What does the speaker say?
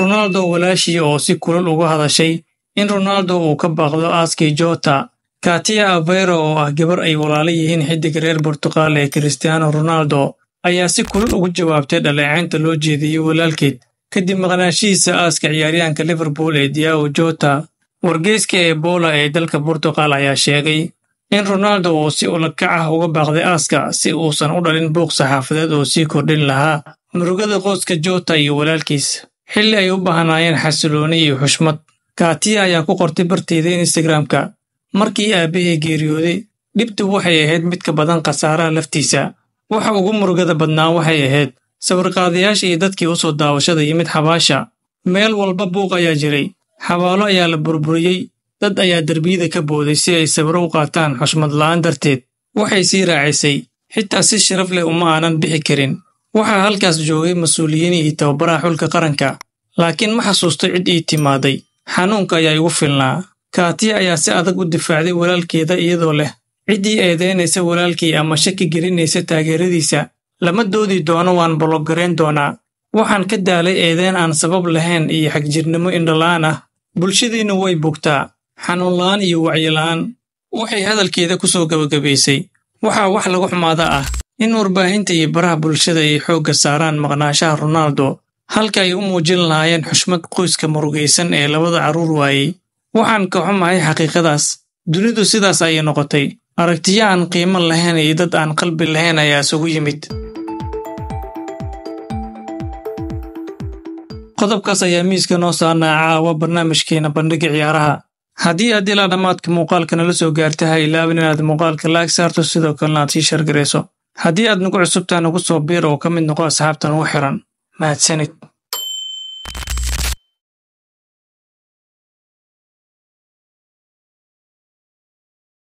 Ronaldo walaashii oo si kulul uga hadashay in Ronaldo uu ka baaqdo aaskii Jota. Katia Aveiro oo ah gabar ay walaalo yihiin xiddiga reer Portugal ee Cristiano Ronaldo ayaa si kulul ugu jawaabtay dhaleecaynta loo jeediyey walaalkeed kadib maqnaanshihiisa aaska ciyaaryahanka Liverpool ee Diogo Jota. Wargeyska Ebola ee dalka Portugal ayaa sheegay in Ronaldo uu si ula kac ah uga baaqday aaska si uusan u dhalin buuq saxaafadeed oo sii kordhin lahaa murugada qoyska Jota iyo walaalkiis, xilli ay u baahnaayeen xasilooni iyo xushmad. Katia ayaa ku qortay barteeda Instagram-ka, markii aabbahii geeriyooday, dhibtu waxay ahayd mid ka badan khasaaraha laftiisa. Waxa ugu murugada badnaa waxay ahayd sawirqaadayaasha iyo dadkii u soo daawashada yimid xabaasha. Meel walba buuq ayaa jiray, xabaalo ayaa la burburiyey, dad ayaa derbiyada ka booday si ay sawiro u qaataan xushmad la'aan darteed. Waxay sii raacisay, xitaa si sharaf leh uma aanan bixi karin. Waxaa halkaas joogay mas'uuliyiin iyo tababaraha xulka qaranka, laakiin ma xasuusto cid ii timaaday. Xanuunka ayaa igu filnaa. Katia ayaa si adag u difaacday walaalkeeda iyadoo leh, ciddii eedeynaysa walaalkii ama shaki gelinaysa taageeradiisa lama doodi doono, waan bologareyn doonaa. Waxaan ka daalay eedeyn aan sabab lahayn iyo xagjirnimo indhola'aan ah. Bulshadiinnu way bugtaa, xanuun la'aan iyo wacyi la'aan. Waxay hadalkeeda ku soo gabagabaysay, waxaa wax lagu xumaada ah in warbaahinta iyo baraha bulshada ay xoogga saaraan maqnaanshaha Ronaldo halka ay u muujin lahaayeen xushmad qoyska murugaysan ee labada carruur waayey. Waxaan ka xumahay xaqiiqadaas. Dunidu sidaas ayay noqotay. Aragtiyo aan qiimo lahayn iyo dad aan qalbi lahayn ayaa isugu yimid. Qodobkaas ayaa miiska noo saarnaa caawa barnaamijkeena bandhiga ciyaaraha. Haddii aad ilaa dhammaadka muuqaalka nala soo gaartay, ha ilaawin inaad muuqaalka like saarto, sidoo kalena aad sii share garayso. Haddii aad nagu cusubtahay, nagu soo biir oo ka mid noqo asxaabta nagu xiran. Mahadsanid.